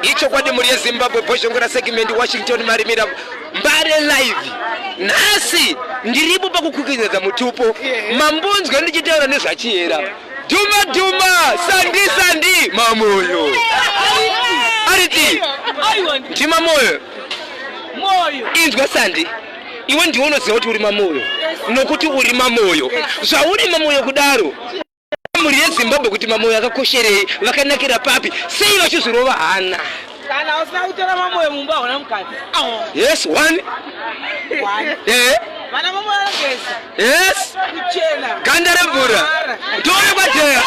Ichokwadi mhuri yeZimbabwe, Bhozhongora segment, Washington Marimira, Mbare live. Nhasi ndiripo pakukwikwidzadza mutupo. Mambonzwa ndichitaura nezvaChihera. Dhuma dhuma, sandi sandi, Mamoyo. Ariti ndiMamoyo. Inzwa sandi. Iwe ndiwe unoziva kuti uri Mamoyo. Nokuti uri Mamoyo. Zvauri Mamoyo kudaro, mhuri yezimbabwe kuti mamoyo akakosherei, vakanakira papi, sei vachizvirova hana? Kana usina kutora mamoyo mumba hauna mukadzi. Yes, one. One. Eh. Vana mamoyo anogeza. Yes. Kuchena. Ganda remvura. Tore kwateya.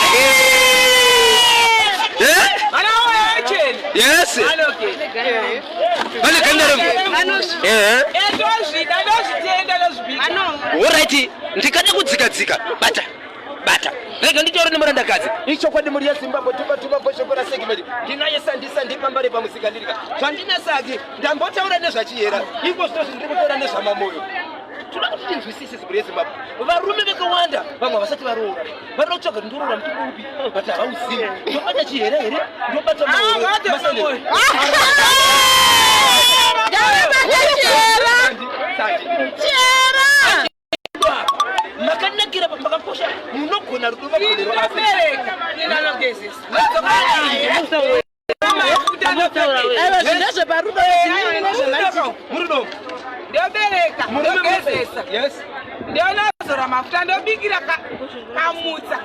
Eh? Vana mamoyo vachena. Yes. Vanogeza. Vane ganda remvura. Eh. Eh, ndozvida, ndozvitenda, ndozvibika. Alright, ndikada kudzika dzika. Bata. Bata. Rega nditaure nemurandakadzi. Ichokwadi mhuri yeZimbabwe, tupa tupa Bhozhongora segment. Ndinaye sandisa ndipambare pamusika ndirika. Zvandina saki ndambotaura nezvaChihera. Iko zvino ndiri kutaura nezvaMamoyo. Toda kuti tinzwisise mhuri yeZimbabwe. Varume vakawanda vamwe havasati varoora. Vanoda kutsvaga kuti ndoroora mutupo upi but havauzivi. Ndobata Chihera here? Ndobata Mamoyo. Mamoyo. Chihera. Sandi. Chihera. Makanakira, makakosha, munogona rudo vagonero. Ndobereka. Ndinanogezesa. Aiwa, zvinezveparudo zvinezvemaitiko. Murudo. Ndobereka, ndogezesa. Yes. Ndonozora mafuta, ndobikira kamutsa.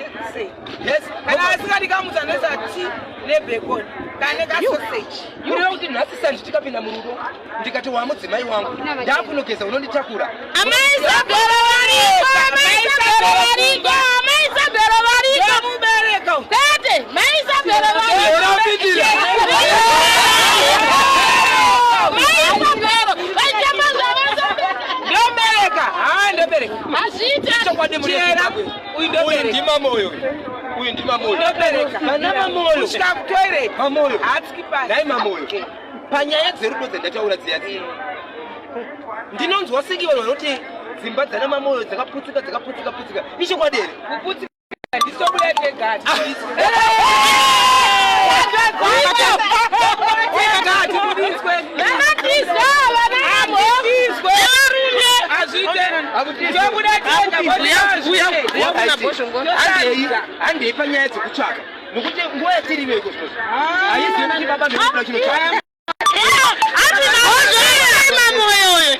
Kana asingadi kamutsa, ndoisa tea nebacon kana nekasoseji. Kureva kuti nhasi sandi tikapinda murudo, ndikati wamudzimai wangu, ndakunogeza, unonditakura? Amai Isabella variko, Amai Isabella variko, Amai Isabella variko. Ndomubereka. Tete, Mai Isabella variko. Mai Isabella, vaitamba zvavo. Ndobereka, ha, ndobereka. Hazviita. Chokwadi muri Chera, Zimbabwe. uyu Uyu ndobereka. ndiMamoyo uyu. Uyu ndiMamoyo. Ndobereka. Vana Mamoyo. Kusvika kutoilet. Mamoyo. Hatsiki pasi. Nhai Mamoyo, panyaya dzerudo dzandataura dziya dziya, ndinonzwa senge vanhu vanoti dzimba dzana Mamoyo dzakaputsika, dzakaputsika putsika. Ichokwadi here? Kuputsika ndisobuda tega. Vanatiza, vana Varume. Tobuda tega. Handei, handei panyaya dzekutsvaka, nokuti nguva yatiri iko zvinozvo haizivi kuti baba ndinoda chinotsvaka. Ati Mamoyo uyo.